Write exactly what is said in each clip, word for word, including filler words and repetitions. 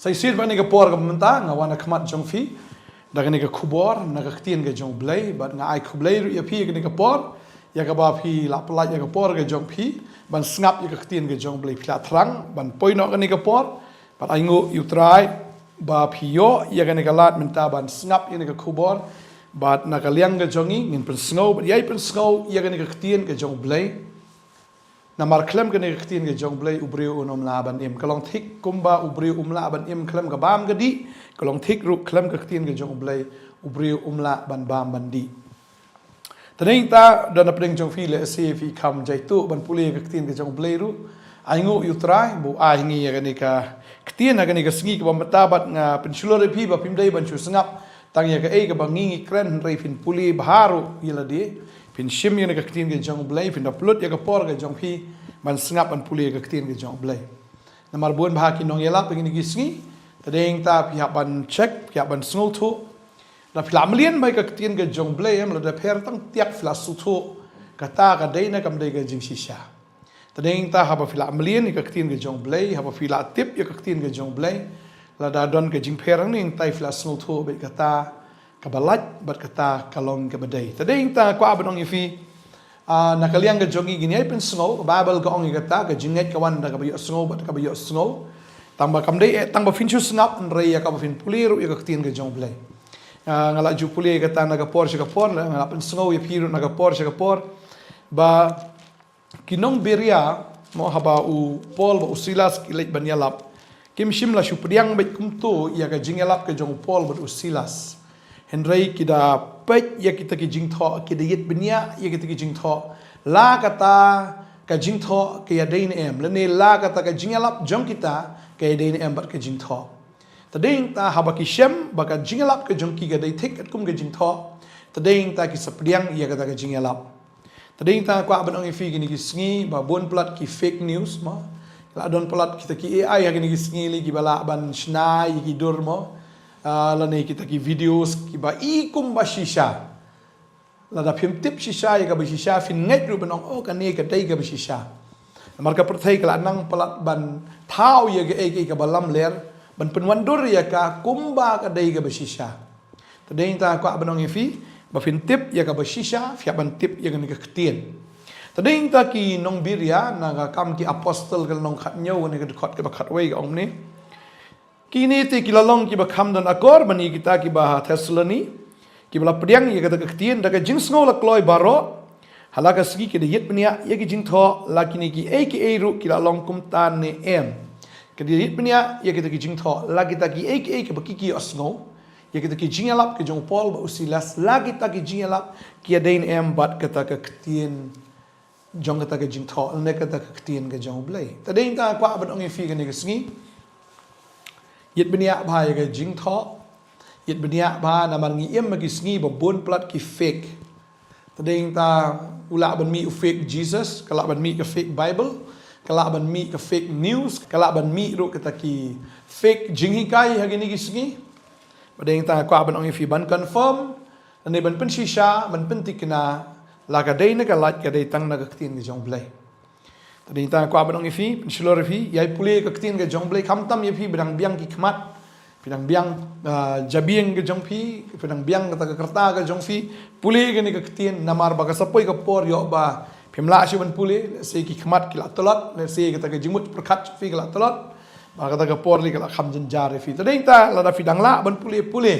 Sa shisien bad kane ka por kaba mynta nga wan ha khmat jong phi da kane ka khubor na ka ktien ka jong U Blei, bad nga ai khublei ruh ïa phi ïa kane ka por, ïa kaba phi la pyllait ïa ka por ka jong phi ban sngap ïa ka ktien ka jong U Blei. Phi la thrang ban poi noh kane ka por, bad ai nguh ïa U Trai ba phi ïoh ïa kane ka lad mynta ban sngap ïa kane ka khubor. Bad na ka liang ka jong ngi ngin pynsngew bad ïai pynsngew ïa kane ka ktien ka jong U Blei. Namar khlem kane ka ktien ka jong U Blei u briew un ym lah ban im. Ka long thik kumba u briew um lah ban im khlem ka bam ka dih, ka long thik ruh khlem ka ktien ka jong U Blei u briew um lah ban bam ban dih. Te nangta don na pdeng jong phi, lehse phi kham jaituh ban pule ka ktien ka jong U Blei ruh. Ai nguh ïa U Trai ba u ai ngi ïa kane ka ktien ha kane ka sngi kaba mynta, bad nga pynshlur ïa phi ba phim dei ban shu sngap tang ïa kaei kaba ngi ngi kren, hynrei phin pule bha ruh ïa lade, phin shim ïa kane ka ktien ka jong U Blei, phin da pynlut ïa ka por ka jong phi ban sngap ban pule ka ktien ka jong U Blei. Namar bun bha ki nongïalap ha kine ki sngi, te nangta phi hap ban check, phi hap ban sngewthuh. Lada phi la mlien bha ïa ka ktien ka jong U Blei, em, lada pher tang tiak phi la sngewthuh kata ka dei ne kam dei ka jingshisha. Te nangta haba phi la mlien ïa ka ktien ka jong U Blei, haba phi la tip ïa ka ktien ka jong U Blei, lada don ka jingpher hangne, nangta phi la sngewthuh beit kata kaba lait bad kata ka long kaba dei. Te nangta kwah ban ong ïa phi, ah, na ka liang ka jong ngi ngin ïai pynsngew, ka Baibl ka ong ïa kata, ka jingngeit ka wan da kaba ïohsngew bad kaba ïohsngew. Tang ba kam dei, eh, tang ba phin shu sngap, hynrei ïa kaba phin pule ruh ïa ka ktien ka jong U Blei. Ah, nga la ju pule ïa kata na ka por sha ka por, nga la pynsngew ïa phi ruh na ka por sha ka por, ba ki nong Beria, mo, haba u Paul bad u Silas ki leit ban ïalap, kim shym la shu pdiang beit kumto ïa ka jingïalap ka jong u Paul bad u Silas. Hynrei ki da peit ïa kita ki jingthoh, ki da ïit bniah ïa kita ki jingthoh, la kata ka jingthoh ka ïadei ne em, lane la kata ka jingïalap jong kita ka ïadei ne em bad ka jingthoh. Te nangta haba ki shem ba ka jingïalap ka jong ki ka dei thik katkum ka jingthoh, te nangta ki sa pdiang ïa kata ka jingïalap. Te nangta kwah ban ong ïa phi kine ki sngi ba bun palat ki fake news, mo. La don palat kita ki A I ha kine ki sngi lei kiba lah ban shna ïa ki dur, mo. Ah, lane kita ki videos kiba i kumba shisha. Lada phim tip shisha ïa kaba shisha, phin ngeit ruh ban ong, oh, kane ka dei kaba shisha. Namar ka pyrthei ka la nang palat ban thaw ïa kaei kaei kaba lamler, ban pynwandur ïa ka kumba ka dei kaba shisha. Te nangta kwah ban ong ïa phi, ba phin tip ïa kaba shisha, phi hap ban tip ïa kane ka ktien. Te nangta ki nong Beria, na ka Kam ki Apostol ka lynnong khathynñiew, kane ka dkhot kaba khatwei ka ong kumne. Kine te ki la long kiba kham don akor ban ïa kita kiba ha Thessaloni, kiba la pdiang ïa kata ka ktien da ka jingsngew la kloi baroh. Ha la ka sngi ki da ïit bniah ïa ki jingthoh, la kine kiei kiei ruh ki la long kumta ne em. Ki da ïit bniah ïa kita ki jingthoh, la kita kiei kiei kiba ki ki ïohsngew, ïa kita ki jingïalap ka jong u Paul bad u Silas, la kita ki jingïalap ki ïadei ne em bad kata ka ktien jong kata ka jingthoh, ne kata ka ktien ka jong u Blei. Te nangta kwah ban ong ïa phi kane ka sngi, ïit bniah bha ïa ka jingthoh, ïit bniah bha namar ngi im ha ki sngi ba bun palat ki fake. Te nangta u lah ban mih u fake Jesus, ka lah ban mih ka fake Bible, ka lah ban mih ka fake news, ka lah ban mih ruh kata ki fake jinghikai ha kine ki sngi. Te nangta kwah ban ong ïa phi ban confirm, lane ban pynshisha, ban pynthikna, la ka dei ne ka lait, ka dei tang na ka ktien ka jong u Blei. Te nangta kwah ban ong ïa phi, pynshlur ïa phi, ïai pule ka ktien ka jong u Blei, khamtam ïa phi ba dang biang ki khmat, phi dang biang, ah, jabieng ka jong phi, phi dang biang kata ka rta ka jong phi, pule kane ka ktien, namar ba ka sa poi ka por ïoh ba phim lah shuh ban pule, lehse ki khmat ki la tlot, lehse kata ka jingmut pyrkhat jong phi ka la tlot, ba kata ka por lei ka la kham jynjar ïa phi. Te nangta lada phi dang lah ban pule, pule.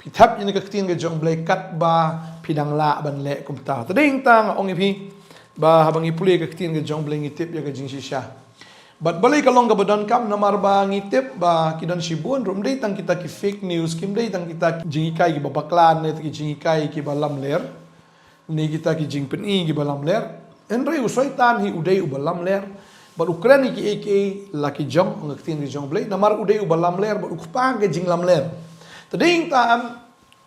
Phi thep ïa kane ka ktien ka jong u Blei katba phi dang lah ban leh kumta. Te nangta nga ong ïa phi ba haba ngi pule ka ktien ka jong u Blei ngi tip ïa ka jingshisha. Bad balei ka long kaba donkam, namar ba ngi tip ba ki don shibun ruh, ym dei tang kita ki fake news, kim dei tang kita ki jinghikai kiba bakla ne ki jinghikai kiba lamler, ne kita ki jingpyni kiba lamler. Hynrei u Soitan hi u dei uba lamler, bad u kren ïa kiei kiei la ki jong, ong ka ktien ka jong u Blei, namar u dei uba lamler bad u kpa ka jinglamler. Te nangta, em,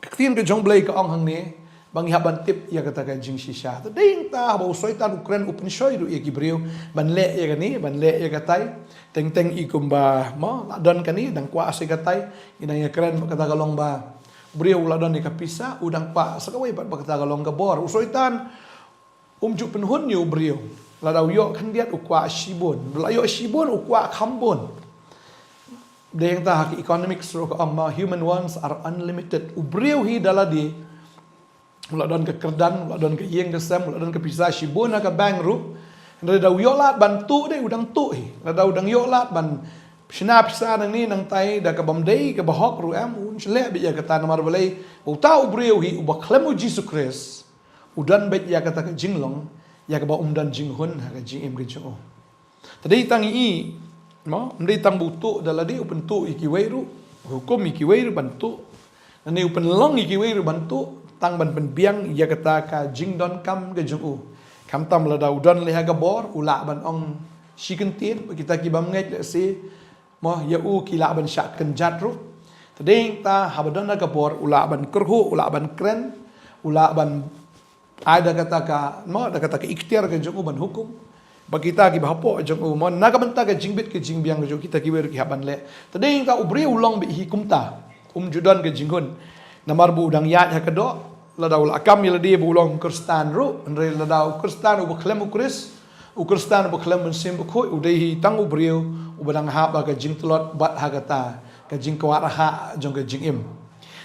ka ktien ka jong u Blei ka ong hangne ba ngi hap ban tip ïa kata ka jingshisha. Te nangta haba u Soitan u kren, u pynshoi ruh ïa ki briew ban leh ïa kane, ban leh ïa katai. Teng teng i kumba, mo, la don kane, dang kwah sa ïa katai, ngi dang ïa kren ba kata ka long ba u briew u la don ïa ka pisa, u dang kwah sa kawei pat ba kata ka long ka bor. U Soitan um ju pynhun ïa u briew. Lada u ïoh khyndiat u kwah shibun. Lada u ïoh shibun u kwah kham bun. Dei hangta ha ka economics ruh ka ong ma, human wants are unlimited. U briew hi da lade u la don ka kyrdan, u la don ka ïing ka sem, u la don ka pisa shibun ha ka bank ruh, hynrei da u ïoh lad ban tuh, dei u dang tuh hi. Lada u dang ïoh lad ban shna pisa nangne nangtai da ka bym dei ka bahok ruh em, un shleh beit ïa kata. Namar balei? Uta u briew hi uba khlem U Jisu Khrist u don beit ïa kata ka jinglong ïa kaba um don jinghun ha ka jingim ka jong u. Te dei tang i, mo, ym dei tang ba u tuh da lade, u pyntuh ïa kiwei ruh, hukum ïa kiwei ruh ban tuh, lane u pynlong ïa kiwei ruh ban tuh, tang ban pynbiang ïa kata ka jingdonkam ka jong u. Khamtam lada u don leh ha ka bor, u lah ban ong shi kyntien ba kita ki bym ngeit lehse, mo, ïa u ki lah ban shah kynjat ruh. Te dei hangta haba don ha ka bor u lah ban kyrhuh, u lah ban kren, u lah ban ai da kata ka, mo, da kata ka iktiar ka jong u ban hukum ba kita kiba hapoh jong u, mo, na ka bynta ka jingbit ka jingbiang ka jong kita kiwei ruh ki hap ban leh. Te dei hangta u briew u long beit hi kumta, um ju don ka jinghun. Namar ba u dang ïaid ha ka doh, lada u la kam ïa lade ba u long Khristan ruh, hynrei lada u Khristan uba khlem U Khrist, u Khristan uba khlem Mynsiem Bakhuid, u dei hi tang u briew uba dang hap ha ka jingtlot bad ha kata ka jingkwah rhah jong ka jingim.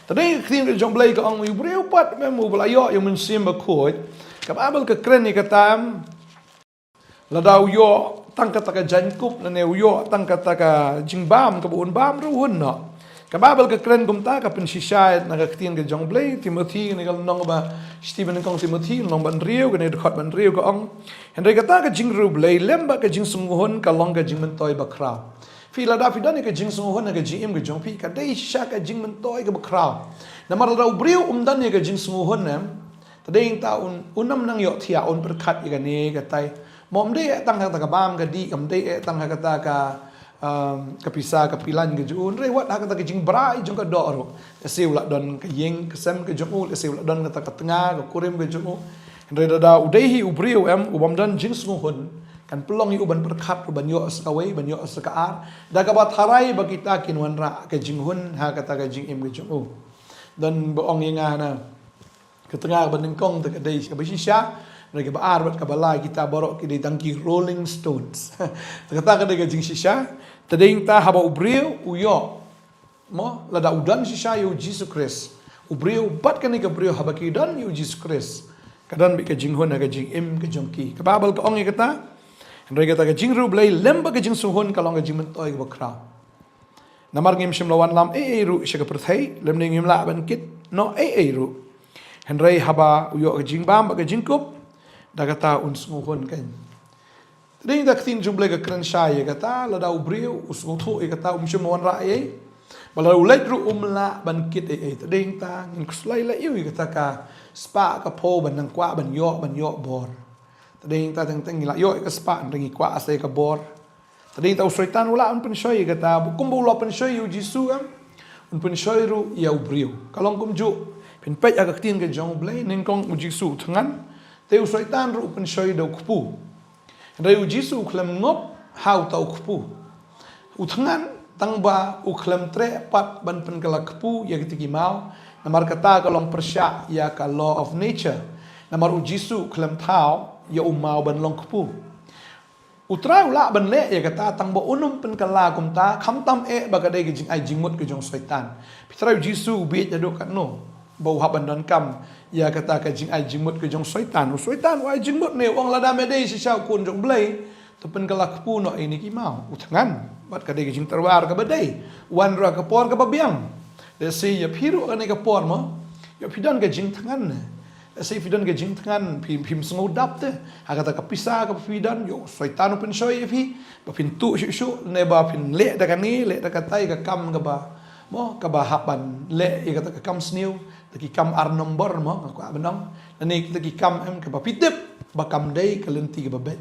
Te dei ka ktien ka jong Blei ka ong, u briew pat, mem, uba la ïoh ïa u Mynsiem Bakhuid, ka Baibl ka kren ïa kata, em, lada u ïoh tang kata ka jaiñkup, lane u ïoh tang kata ka jingbam kaba un bam ruh, hun noh. Ka Baibl ka kren kumta, ka pynshisha na ka ktien ka jong Blei, Timothi, kane ka lynnong ba, Stephen, nyngkong Timothi, lynnong ba hynriew, kane dkhot ba hynriew ka ong, hynrei kata ka jingriewblei lem bad ka jingsngew hun ka long ka jingmyntoi bakhraw. Phi, lada phi don ïa ka jingsngew hun ha ka jingim ka jong phi, ka dei shisha ka jingmyntoi kaba khraw. Namar lada u briew um don ïa ka jingsngew hun, em, te dei hangta un, un ym nang ïohthiah, un pyrkhat ïa kane katai. Mo, ym dei eh tang ha kata ka bam ka dih, ym dei eh tang ha kata ka, um, ka pisa ka pilan ka jong u, hynrei wat ha kata ka jingbrai jong ka doh ruh. Lehse u la don ka ïing ka sem ka jong u, lehse u la don kata ka tnga ka kurim ka jong u. Hynrei lada u dei hi u briew, em, u bym don jingsngew hun, kan pynlong ïa u ban pyrkhat ruh ban ïoh sa kawei, ban ïoh sa ka ar, da kaba tharai ba kita kin wanrah ka jinghun ha kata ka jingim ka jong u. Don ba ong ïa nga na ka tnga ba nyngkong te ka dei kaba shisha, hynrei kaba ar bad kaba lai kita baroh ki dei tang ki Rolling Stones. Te kata ka dei ka jingshisha. Te dei hangta haba u briew u ïoh, mo, lada u don shisha ïa U Jisu Khrist, u briew bad kane ka briew haba ki don ïa U Jisu Khrist, ka don beit ka jinghun ha ka jingim ka jong ki. Ka Baibl ka ong ïa kata, hynrei kata ka jingriewblei lem bad ka jingsngew hun ka long ka jingmyntoi kaba khraw. Namar ngim shym la wanlam ei ei ruh sha ka pyrthei, lymne ngim lah ban kit noh ei ei ruh. Hynrei haba u ïoh ka jingbam bad ka jingkup, da kata un sngew hun kein. Te dei hangta ka ktien jong Blei ka kren shai ïa kata, lada u briew u sngewthuh ïa kata, um shym wanrah ei ei, ba lada u leit ruh um lah ban kit ei ei. Te dei hangta ngin khuslai leh ïa u ïa kata ka spah ka phew ban nang kwah ban ïoh, ban ïoh bor. Te dei hangta teng teng ngi la ïoh ïa ka spah, hynrei ngi kwah sa ïa ka bor. Te dei hangta u Soitan u lah un pynshoi ïa kata, kumba u la pynshoi ïa U Jisu, em, un pynshoi ruh ïa u briew. Ka long kumjuh, phin peit ha ka ktien ka jong U Blei, nyngkong U Jisu u thngan, te u Soitan ruh u pynshoi da u kpu. Hynrei U Jisu u khlem ngop ha uta u kpu. U thngan, tang ba u khlem treh pat ban pynkylla kpu ïa kita ki maw, namar kata ka long pyrshah ïa ka law of nature. Namar U Jisu u khlem thaw ïa u maw ban long kpu. U Trai u lah ban leh ïa kata tang ba un ym pynkylla kumta, khamtam eh ba ka dei ka jingai jingmut ka jong u Soitan. Phi trai U Jisu u bieit haduh katno ba u hap ban donkam ïa kata ka jingai jingmut ka jong u Soitan. U Soitan u ai jingmut ne u ong, lada me dei shisha u Khun jong U Blei, to pynkylla kpu noh ïa kine ki maw. U thngan, bad ka dei ka jingtyrwa kaba dei. Wan ruh ha ka por kaba biang. Lehse ïa phi ruh kane ka por mo, ïa phi don ka jingthngan ne. Lehse phi don ka jingthngan, phi, phim sngewdap te ha kata ka pisa kaba phi don, ïoh u Soitan u pynshoi ïa phi ba phin tuh shuh shuh, ne ba phin leh da kane, leh da katai, ka kam kaba, mo, kaba hap ban leh ïa kata ka kam sniew, da ki kam ar nombor mo, nga kwah ban ong, lane kita ki kam, em, kaba phi tip ba kam dei ka lynti kaba beit.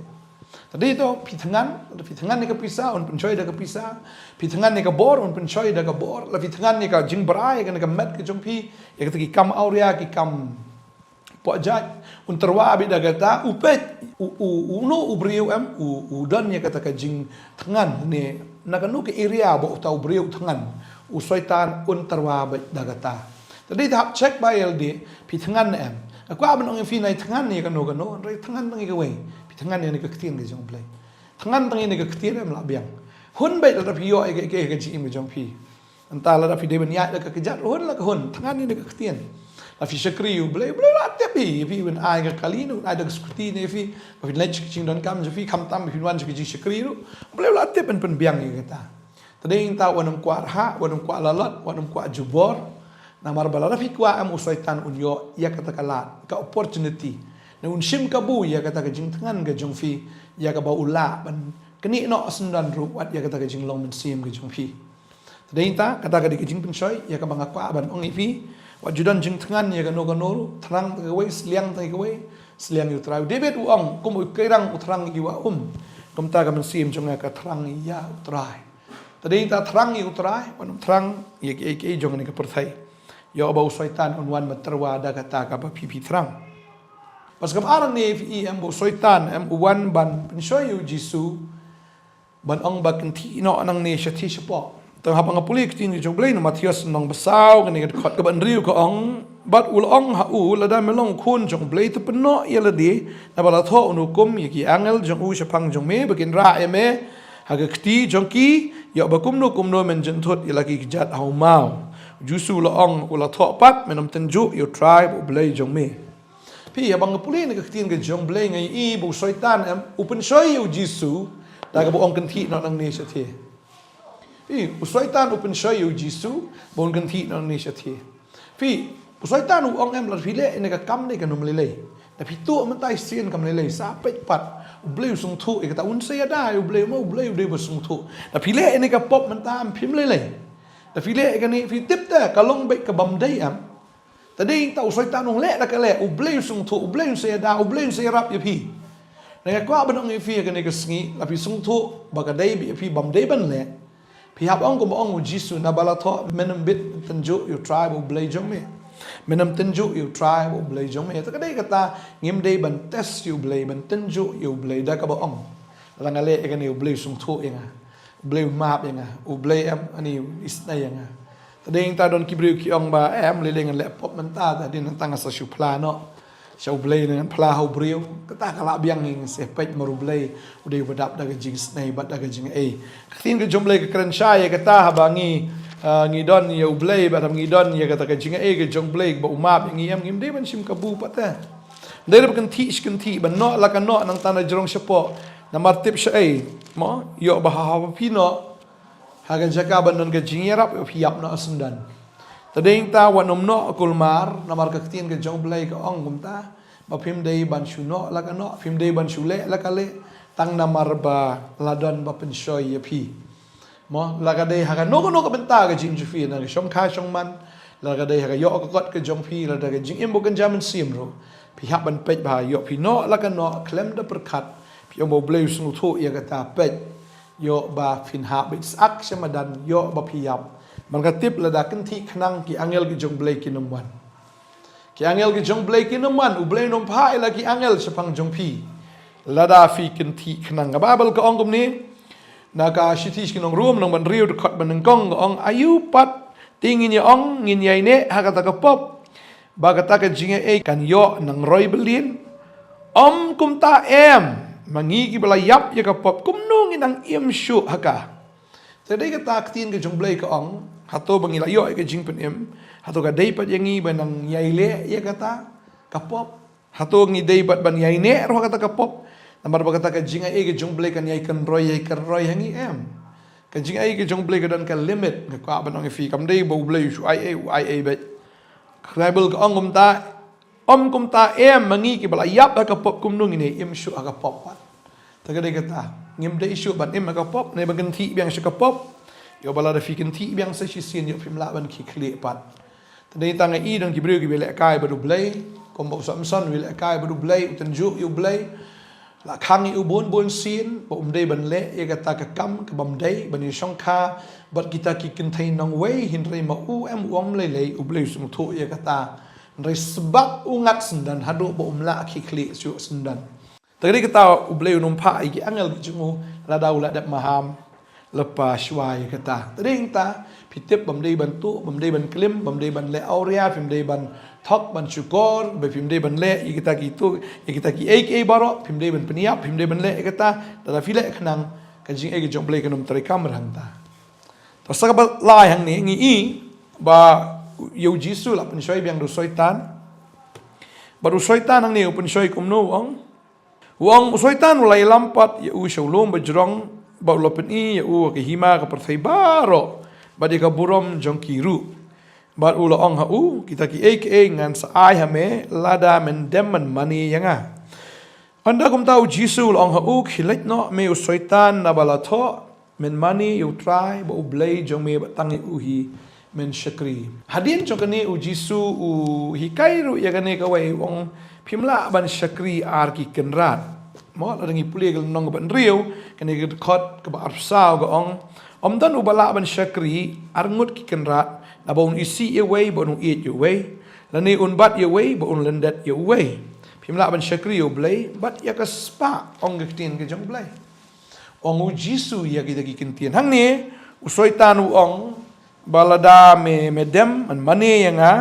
Te dei to, phi thngan, phi thngan ïa ka pisa, un pynshoi da ka pisa. Phi thngan ïa ka bor, un pynshoi da ka bor. La phi thngan ïa ka jingbrai, ïa ka, ïa ka met ka jong phi, ïa kata ki kam awria, ki kam poh jait, un tyrwa beit da kata. U peit, u, u, uno u briew, em, u, u don ïa kata ka jingthngan ne, na kano ka area ba uta u briew u thngan, u Soitan un tyrwa beit da kata. Te dei te hap check ba ïa lade, phi thngan ne em. Nga kwah ban ong ïa phi nai thngan ïa kano kano, hynrei thngan tang ïa kawei. Phi thngan ïa kane ka ktien ka jong U Blei. Thngan tang ïa kane ka ktien em lah biang. Hun beit lada phi ïoh ïa ka, ïa ka, ïa ka jingim ka jong phi. Nangta lada phi dei ban ïaid da ka kjat, hun la ka hun, thngan ïa ka ktien. Lada phi shakri ïa U Blei, U Blei u la tip ïa phi, phi ban ai ka kali, un ai da ka skuti ne phi, ba phin leit sha ka jingdonkam jong phi, khamtam ba phin wan sha ka jingshakri ruh, U Blei u la tip ban pynbiang ïa kata. Te dei nangta wat nym kwah rhah, wat nym kwah lalot, wat nym kwah jubor. Namar ba lada phi kwah, em, u Soitan un ïoh ïa kata ka lad, ka opportunity. Ne un shim kabu ïa kata ka jingthngan ka jong phi, ïa kaba u lah ban knieh noh syndon ruh wat ïa kata ka jinglong mynsiem ka jong phi. Te dei nangta, kata ka dei ka jingpynshoi ïa kaba nga kwah ban ong ïa phi. Wat ju don jingthngan ïa kano kano ruh, thrang tang kawei, sliang tang kawei, sliang ïa U Trai. U David u ong, kum u keirang u thrang ïa ki wah um, kumta ka mynsiem jong nga ka thrang ïa U Trai. Te dei nangta, thrang ïa U Trai, wat nym thrang ïa kiei kiei jong kane ka pyrthei. Ïoh ba u Soitan un wan ban tyrwa da kata kaba phi, phi thrang. Pas kam ar ne phi i, em, ba u Soitan, em, u wan ban pynshoi ïa U Jisu, ban ong ba kynthih noh nangne shathie shapoh. Te haba nga pule ïa ka ktien ka jong U Blei na Mathaios lynnong ba saw, kane ka dkhot kaba hynriew ka ong, bad u la ong ha u, lada me long u khun jong U Blei, to pynnoh ïa lade, naba la thoh u hukum ïa ki angel jong u shaphang jong me, ba kin rah ïa me ha ka kti jong ki, ïoh ba kumno kumno men jynthut ïa la ki kjat ha u maw. U Jisu u la ong, u la thoh pat, men ym tynjuh ïa U Trai ba U Blei jong me. Phi, haba nga pule na ka ktien ka jong U Blei nga i ba u Soitan, em, u pynshoi ïa U Jisu da kaba ong kynthih noh nangne shathie. Phi, u Soitan u pynshoi ïa U Jisu ba un kynthih noh nangne shathie. Phi, u Soitan u ong, em, lada phi leh ïa kane ka kam dei kan ym lei lei. Da phi tuh mynta shisien kam lei lei, sa peit pat. U Blei u sngewthuh ïa kata, un sa ïada ïa U Blei, ma U Blei u dei ba sngewthuh. Da phi leh ïa kane ka pop mynta, em, phim lei lei. Da phi leh ïa kane, phi tip te ka long beit ka bym dei, em. Te dei nangta u Soitan u ong leh da ka leh, U Blei u sngewthuh, U Blei un sa ïada, U Blei un sa ïarap ïa phi. Nga kwah ban ong ïa phi ha kane ka sngi, lada phi sngewthuh ba ka dei beit ïa phi bym dei ban leh, phi hap ong kumba ong U Jisu, naba la thoh, men ym bit tynjuh ïa U Trai ba U Blei jong me. Men ym tynjuh ïa U Trai ba U Blei jong me. Te ka dei kata, ngim dei ban test ïa U Blei, ban tynjuh ïa U Blei da kaba ong, lada nga leh ïa kane U Blei u sngewthuh ïa nga, U Blei u map ïa nga, U Blei, em, ani u isynei ïa nga. Te dei nangta don ki briew ki ong ba, em, lei lei ngan leh pop mynta, te dei nangta nga sa shu phla noh sha U Blei, ngan phla ha u briew. Kata ka lah biang, ngi sngewthuh peit mar U Blei u dei uba dap da ka jingisynei bad da ka jingai. Ka ktien ka jong U Blei ka kren shai ïa kata, haba ngi, ah, ngi don ïa U Blei bad haba ngi don ïa kata ka jingai ka jong U Blei ba u map ïa ngi, em, ngim dei ban shim kabu pat te. Dei ruh ba kynthih shi kynthih, ban noh la ka noh nangta na jrong shapoh. Namar tip shaei, mo, ïoh ba ha, haba phi noh ha ka jaka ban don ka jingïarap, ïoh phi ïap noh syndon. Te dei nangta wat nym noh kulmar, namar ka ktien ka jong U Blei ka ong kumta, ba phim dei ban shu noh la ka noh, phim dei ban shu leh la ka leh, tang namar ba la don ba pynshoi ïa phi. Mo, la ka dei ha kano kano ka bynta ka jingim jong phi, na ka shongkha shongman, la ka dei ha ka ïoh ka kot ka jong phi, lada ka jingim bad ka jingim mynsiem ruh, phi hap ban peit ba ïoh phi noh la ka noh khlem da pyrkhat, phi ong ba U Blei u sngewthuh ïa kata, peit, ïoh ba phin hap beit syak sha madan, ïoh ba phi ïap. Ban ka tip lada kynthih khnang, ki angel ki jong U Blei kin ym wan. Ki angel ki jong U Blei kin ym wan, U Blei un ym phah ïa la ki angel shaphang jong phi lada phi kynthih khnang. Ka Baibl ka ong kumne, na ka shithi sha ki nong Rom, lynnong ba hynriew, dkhot ba nyngkong, ka ong, aïu pat te ngin ïa ong, ngin ïaineh ha kata ka pop ba kata ka jingai kan ïoh nang roi byllien? Ym kumta em, ma ngi kiba la ïap ïa ka pop, kumno ngin nang im shuh ha ka? Te dei kata ka ktien ka jong U Blei ka ong, hato ba ngi la ïoh ïa ka jingpynim, hato ka dei pat ïa ngi ban nang ïai leh ïa kata ka pop? Hato ngi dei pat ban ïaineh ruh ha kata ka pop? Namar ba kata ka jingai ka jong U Blei kan ïai kynroi, ïai kynroi ha ngi, em. Ka jingai ka jong U Blei ka don ka limit, nga kwah ban ong ïa phi, kam dei ba U Blei u shu ai ei, u ai ei beit. Ka Baibl ka ong kumta, ym kumta em, ma ngi kiba la ïap ha ka pop, kumno ngin ïai im shuh ha ka pop pat? Te ka dei kata, ngim dei shuh ban im ha ka pop, ne ban kynthih biang sha ka pop. Ïoh ba lada phi kynthih biang sa shisien, ïoh phim lah ban khie khlieh pat. Te dei tang ïa i don ki briew kiba lehkai bad U Blei, kumba u Samson u lehkai bad U Blei, u tynjuh ïa U Blei, la khang ïa u bun bun sien ba um dei ban leh ïa kata ka kam kaba ym dei, ban ïashongkha bad kita ki kynthei nongwei, hynrei ma u em, u ong lei lei, U Blei u sngewthuh ïa kata. Hynrei sbak u ngat syndon haduh ba um lah khie khlieh shuh syndon. Te ka dei kata, U Blei un ym phah ïa ki angel ki jong u lada u la dep maham lypa shuwa ïa kata. Te dei nangta, phi tip, bym dei ban tuh, bym dei ban klim, bym dei ban leh awria, phim dei ban thok, ban shukor, ba phim dei ban leh ïa kita ki tuh, ïa kita kiei kiei baroh, phim dei ban pynïap, phim dei ban leh ïa kata. Lada phi leh khnang, Ka jingaiei ka jong U Blei kan ym treikam hangta. Te sa kaba lai hangne ngi i ba ïa u Jisu la pynshoi biang da u Soitan. Bad u Soitan hangne u pynshoi kumno u ong. U ong u Soitan u la ïalam pat ïa u sha u lum bajrong bad u la pyni ïa u ka hima ka pyrthei baroh bad ïa ka burom jong ki ruh. Bad u la ong ha u, kita kiei kiei ngan sa ai ha me lada men dem men mane ïa nga. Ynda kumta u Jisu u la ong ha u, khie leit noh me u Soitan naba la thoh, men mane ïa u Trai bad u Blei jong me bad tang ïa u hi men shakri. Hadien jong kane u Jisu u hikai ruh ïa kane kawei u ong phim lah ban shakri ar ki kynrad. Mo, lada ngi pule ka lynnong kaba hynriew, kane ka dkhot kaba arphew saw ka ong, ym don uba lah ban shakri ar ngut ki kynrad, naba un isih ïa uwei bad un ïeit ïa uwei, lane un bat ïa uwei bad un lyndet ïa uwei. Phim lah ban shakri ïa u Blei bad ïa ka spah, ong ka ktien ka jong u Blei. Ong u Jisu ïa kita ki kyntien. Hangne u Soitan u ong ba lada me, me dem men mane ïa nga,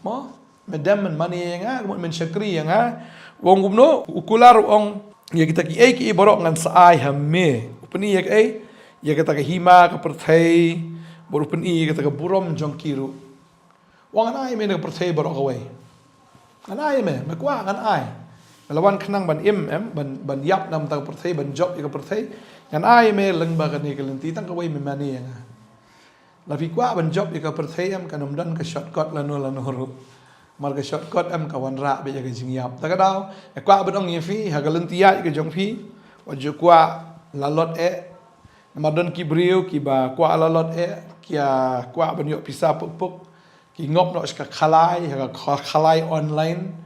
mo, me dem men mane ïa nga, ka mut men shakri ïa nga. U ong kumno, u kular u ong ïa kita kiei kiei baroh ngan sa ai ha me. U pyni ïa kaei, ïa kata ka hima ka pyrthei, bad u pyni ïa kata ka burom jong ki ruh. U ong ngan ai me na ka pyrthei baroh kawei. Ngan ai me, me kwah ngan ai. Me la wan khnang ban im em, ban, ban ïap na bynta ka pyrthei, ban jop ïa ka pyrthei. Ngan ai me lyngba kane ka lynti, tang kawei me mane ïa nga. Lada phi kwah ban jop ïa ka pyrthei em, kan ym don ka shortcut lano lano ruh. Namar ka shortcut em ka wanrah beit ïa ka jingïap. Te ka daw, nga kwah ban ong ïa phi, ha ka lynti ïaid ka jong phi, wat ju kwah lalot eh. Namar don ki briew kiba kwah lalot eh, ki ïa kwah ban ïoh pisa puk puk, ki ngop noh sha ka khalai, ha ka kha-, khalai online.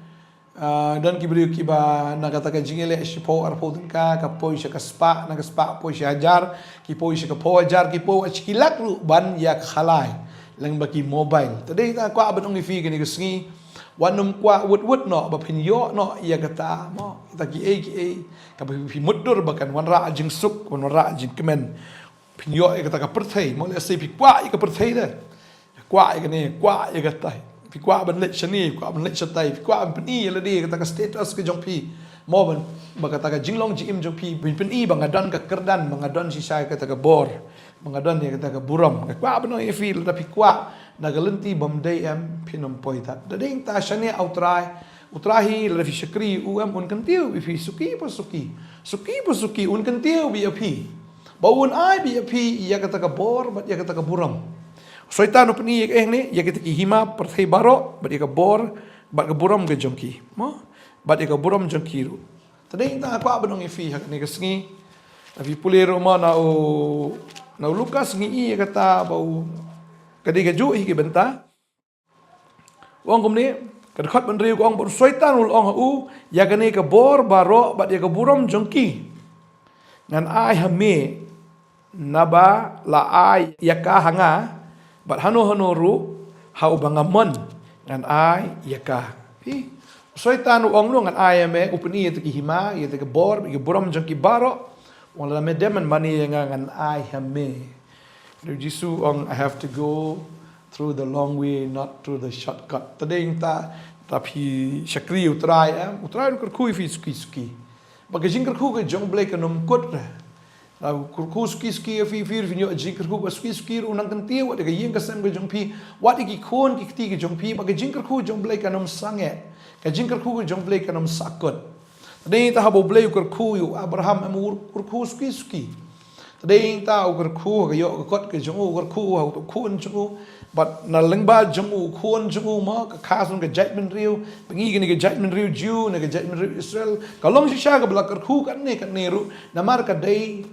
Ah, don ki briew kiba na kata ka jingïaleh shiphew arphew tyngka, ka poi sha ka spah, na ka spah poi sha hajar, ki poi sha ka phew hajar, ki poi sha ki lak ruh ban ïa khalai lyngba ki mobile. Te dei nga kwah ban ong ïa phi kane ka sngi, wat nym kwah wut wut noh ba phin ïoh noh ïa kata, mo, kita kiei kiei kaba phi mutdur ba kan wanrah jingsuk, kan wanrah jingkmen. Phin ïoh ïa kata ka pyrthei, mo, lehse phi kwah ïa ka pyrthei de. Kwah ïa kane, kwah ïa katai. Phi kwah ban leit shane, kwah ban leit shatai, phi kwah ban pyni ïa lade kata ka status ka jong phi. Mo, ban, ba kata ka jinglong jingim jong phi, ban pyni ba nga don ka kyrdan, ba nga don shisha ïa kata ka bor, ba nga don ïa kata ka burom. Nga kwah ban ong ïa phi, lada phi kwah na ka lynti bym dei em, phin ym poi tad. Te dei nga ta shaniah ha u Trai, u Trai hi, lada phi shakri ïa u em, un kyntiew beit ïa phi suki pa suki. Suki pa suki, un kyntiew beit ïa phi. Ba un ai beit ïa phi ïa kata ka bor bad ïa kata ka burom. U Soitan u pyni ïa ka, eh, hangne, ïa kita ki hima pyrthei baroh bad ïa ka bor bad ka burom ka jong ki, mo, bad ïa ka burom jong ki ruh. Te dei nga ta kwah ban ong ïa phi ha kane ka sngi. Lada phi pule ruh, mo, na u, na u Lukas ngi i ïa kata ba u, ka dei kajuh hi ki bynta. U ong kumne, ka dkhot ba hynriew ka ong, bad u Soitan u la ong ha u, ïa kane ka bor baroh bad ïa ka burom jong ki ngan ai ha me, naba la ai ïa ka ha nga, bad hano hano ruh ha uba nga mon ngan ai ïa ka. Phi, u Soitan u ong, ngan ai ha me, u pyni ïa kita ki hima, ïa kita ki bor, ïa ki burom jong ki baroh. U ong lada me dem men mane ïa nga, ngan ai ha me. Te u Jisu u ong, I have to go through the long way, not through the shortcut. Te dei nga ta, lada phi shakri ïa u Trai em, u Trai un kyrkhu ïa phi suki suki. Ba ka jingkyrkhu ka jong u Blei kan ym kut re. Lada u kyrkhu suki suki ïa phi, phi ruh phin ïoh jingkyrkhu ba suki suki ruh u nang kyntiew wat ïa ka ïing ka sem ka jong phi, wat ïa ki khun ki kti ka jong phi, ba ka jingkyrkhu jong u Blei kan ym sangeh. Ka jingkyrkhu ka jong u Blei kan ym sahkut. Te dei nga ta haba u Blei u kyrkhu ïa u Abraham em, u kyrkhu suki suki. Te dei nga ta u kyrkhu ha ka ïoh ka kot ka jong u, u kyrkhu ha u khun jong u. Bad na lyngba jong u khun jong u, mo, ka kha shuh ka jaitbynriew, ba ngi kane ka jaitbynriew Jiw, na ka jaitbynriew Israel, ka long shisha kaba la kyrkhu katne katne ruh, namar ka dei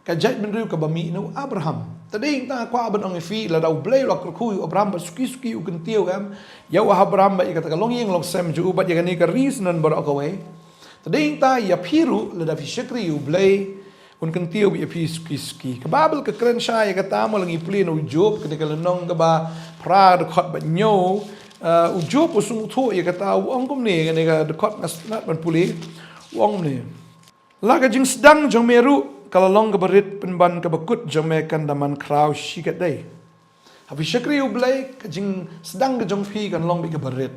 ka jaitbynriew kaba mih na u Abraham. Te dei nga ta kwah ban ong ïa phi, lada u Blei u la kyrkhu ïa u Abraham bad suki suki u kyntiew em ïa u Abraham bad ïa kata ka longïing longsem jong u bad ïa kane ka ri Shnong baroh kawei. Te dei nga ta ïa phi ruh, lada phi shakri ïa u Blei, un kyntiew beit ïa phi suki suki. Ka Baibl ka kren shai ïa kata, mo, lada ngi pule na u Job, kane ka lynnong kaba phra, dkhot ba hynñiew. Uh, u Job u sngewthuh ïa kata, u ong kumne, kane ka dkhot nga sngewtynnat ban pule. U ong kumne, la ka jingsdang jong me ruh ka la long kaba rit, pynban kaba kut jong me kan da man khraw shikatdei. Haba phi shakri ïa u Blei, ka jingsdang ka jong phi kan long beit kaba rit.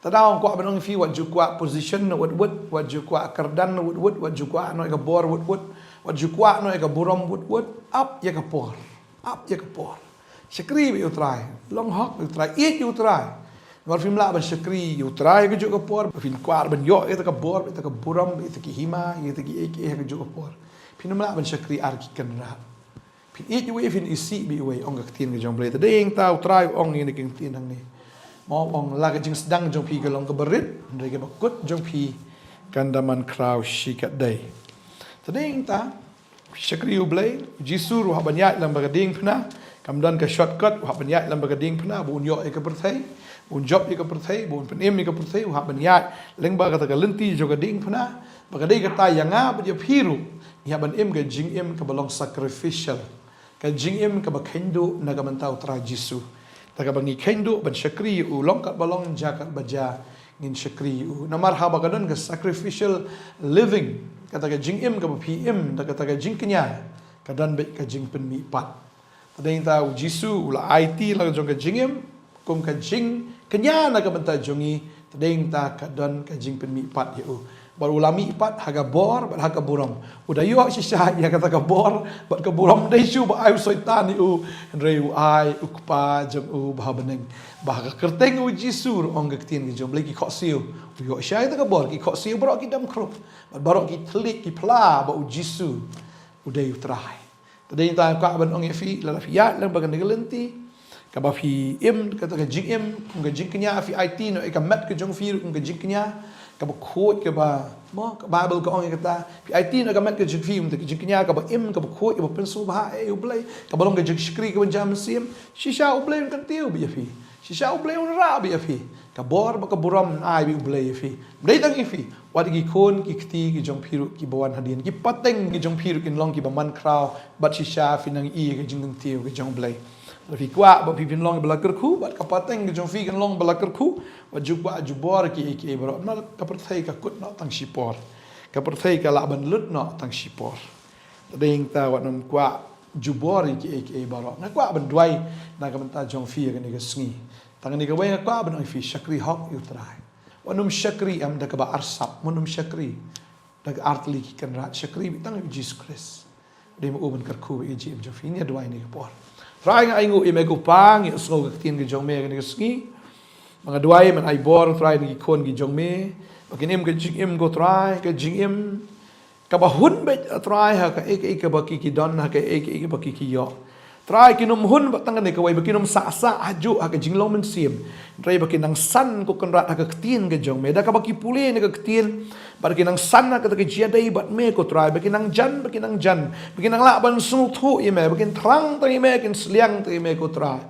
Te daw nga kwah ban ong ïa phi, wat ju kwah position na wut wut, wat ju kwah kyrdan na wut wut, wat ju kwah noh ïa ka bor wut wut. Wat ju kwah noh ïa ka burom wut wut, ap ïa ka por. Ap ïa ka por. Shakri bad ïa u Trai. Long hok bad ïa u Trai, ïeit ïa u Trai. Namar phim lah ban shakri ïa u Trai ha kajuh ka por, phin kwah ban ïoh ïa kata ka bor, ïa kata ka burom, ïa kata ki hima, ïa kata ki ei ki ei ha kajuh ka por. Phim lah ban shakri ar ki kynrad. Phin ïeit iwei, phin isih bad iwei, ong ka ktien ka jong U Blei. Te dei ïa kata u Trai u ong ïa kane ka ktien hangne. Mo, u ong la ka jingsdang jong phi ka long kaba rit, hynrei kaba kut jong phi kan da man khraw shikatdei. Te dei ïa kata, shakri U Blei, U Jisu ruh u hap ban ïaid lyngba ka diengphna, kam don ka shortcut, u hap ban ïaid lyngba ka diengphna, ba un ïoh ïa ka pyrthei, ba un jop ïa ka pyrthei, ba un pynim ïa ka pyrthei, u hap ban ïaid lyngba kata ka lynti jong ka diengphna, ba ka dei kata ïa nga bad ïa phi ruh, ngi hap ban im ka jingim kaba long sacrificial. Ka jingim kaba kheiñduh na ka bynta U Trai Jisu. Da kaba ngi kheiñduh ban shakri ïa u, long katba long, jia katba jia, ngin shakri ïa u. Namar haba ka don ka sacrificial living, kata ka jingim kaba phi im da kata ka jingkñia, ka don beit ka jingpynmihpat. Te dei ïa kata U Jisu u la aiti la ka jong ka jingim kum ka jingkñia na ka bynta jong ngi. Te dei ïa kata ka don ka jingpynmihpat ïa u. Bad u la mihpat ha ka bor bad ha ka burom. U da ïoh shisha ïa kata ka bor bad ka burom, dei shuh ba ai u Soitan ïa u, hynrei u ai u Kpa jong u ba ha bneng. Ba ha ka kyrteng U Jisu ruh, ong ka ktien ka jong U Blei, ki khohsiew, u ïoh shisha ïa kata ka bor, ki khohsiew baroh ki dam khrup, bad baroh ki thylliej ki phla ba U Jisu u dei U Trai. Te dei ïa kata nga kwah ban ong ïa phi, lada phi ïaid lyngba kane ka lynti kaba phi im kata ka jingim kum ka jingkñia, phi aiti noh ïa ka met ka jong phi ruh kum ka jingkñia kaba khuid, kaba, mo, ka Baibl ka ong ïa kata. Phi aiti noh ïa ka met ka jong phi kum ka jingkñia kaba im, kaba khuid, kaba pynsngewbha ïa U Blei, kaba long ka jingshakri kaba jan mynsiem. Shisha U Blei un kyntiew bad ïa phi. Shisha U Blei un rah bad ïa phi. Ka bor bad ka burom un ai bad U Blei ïa phi. Ym dei tang ïa phi, wat ïa ki khun ki kti ki jong phi ruh kiba wan hadien, ki pateng ki jong phi ruh kin long kiba man khraw, bad shisha phin nang ïohi ïa ka jingkyntiew ka jong U Blei. Lada phi kwah ba phi phin long ba la kyrkhu, bad ka pateng ka jong phi kan long ba la kyrkhu, wat ju kwah jubor kiei kiei baroh. Namar ka pyrthei ka kut noh tang shipor. Ka pyrthei ka lah ban lut noh tang shipor. Te dei ïa kata wat nym kwah jubor ïa kiei kiei baroh. Nga kwah ban duwai na ka bynta jong phi ïa kane ka sngi. Tang kane kawei nga kwah ban ong ïa phi, shakri hok ïa U Trai. Wat nym shakri em da kaba arsap, wat nym shakri da ka artylli ki kynrad, shakri beit tang ïa U Jisu Khrist. Dei ma u ban kyrkhu ïa ka jingim jong phi. Ngin ïa duwai ha kane ka por. Trai, nga ainguh ïa me ko Pa, ngi ïohsngew ka ktien ka jong me ha kane ka sngi. Ba nga duwai men ai bor Trai na ki khun ki jong me, ba kin im ka jingim ko Trai, ka jingim kaba hun beit Trai ha kaei kaei kaba ki ki don, ha kaei kaei kaba ki ki ïoh. Trai, kin ym hun beit tang kane kawei, ba kin ym sah sah hajuh ha ka jinglong mynsiem. Trai, ba kin nang san ko Kynrad ha ka ktien ka jong me, da kaba ki pule na ka ktien, ba kin nang san ha kata ka jingïadei bad me ko Trai, ba kin nang jan, ba kin nang jan, ba kin nang lah ban sngewthuh ïa me, ba kin thrang tang ïa me, kin sliang tang ïa me ko Trai.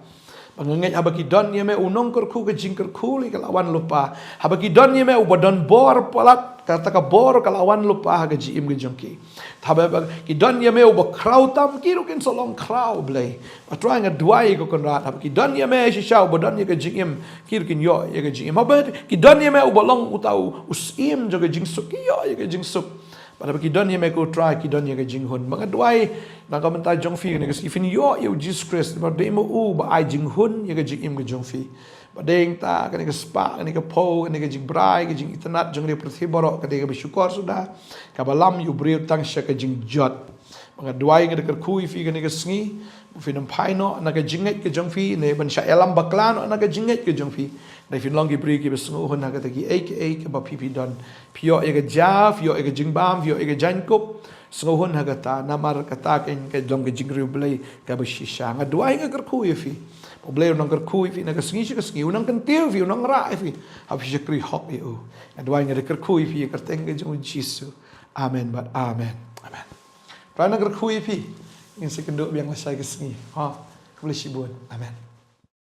Ba nga ngeit haba ki don ïa me u nongkyrkhu, ka jingkyrkhu lei ka la wan lypa. Haba ki don ïa me uba don bor palat, kata ka bor ka la wan lypa ha ka jingim ka jong ki. Haba ki don ïa me uba khraw tam, ki ruh kin sa long khraw Blei. Ba Trai, nga duwai ko Kynrad, haba ki don ïa me shisha uba don ïa ka jingim, ki ruh kin ïoh ïa ka jingim. Haba ki don ïa me uba long uta u, u syiem jong ka jingsuk, ki ïoh ïa ka jingsuk. Bad haba ki don ïa me ko Trai, ki don ïa ka jinghun. Ba nga duwai na ka bynta jong phi kane ka sngi, phin ïoh ïa U Jisu Khrist, ba dei ma u ba ai jinghun ïa ka jingim ka jong phi. Ba dei ïa kata kane ka spah, kane ka phew, kane ka jingbrai, ka jingitynnad jong ka pyrthei baroh, ka dei kaba shukor suda, kaba lam ïa u briew tang sha ka jingjot. Ba nga duwai, nga da kyrkhu ïa phi kane ka sngi, ba phin ym phai noh na ka jingngeit ka jong phi, ne ban shah ïalam bakla noh na ka jingngeit ka jong phi. Hynrei phin long ki briew kiba sngewhun ha kata kiei kiei kaba phi phi don. Phi ïoh ïa ka ja, phi ïoh ïa ka jingbam, phi ïoh ïa ka jaiñkup. Sngewhun ha kata, namar kata ka long ka jingriewblei kaba shisha. Nga duwai, nga kyrkhu ïa phi. Ba U Blei un nang kyrkhu ïa phi na ka sngi sha ka sngi, un nang kyntiew ïa phi, un nang rah ïa phi. Haba phi shakri hok ïa u. Nga duwai, nga da kyrkhu ïa phi ha ka kyrteng ka jong U Jisu. Amen bad amen. Amen. Trai un nang kyrkhu ïa phi. Ngin sa ïakynduh biang lashai ka sngi. Ha, khublei shibun. Amen.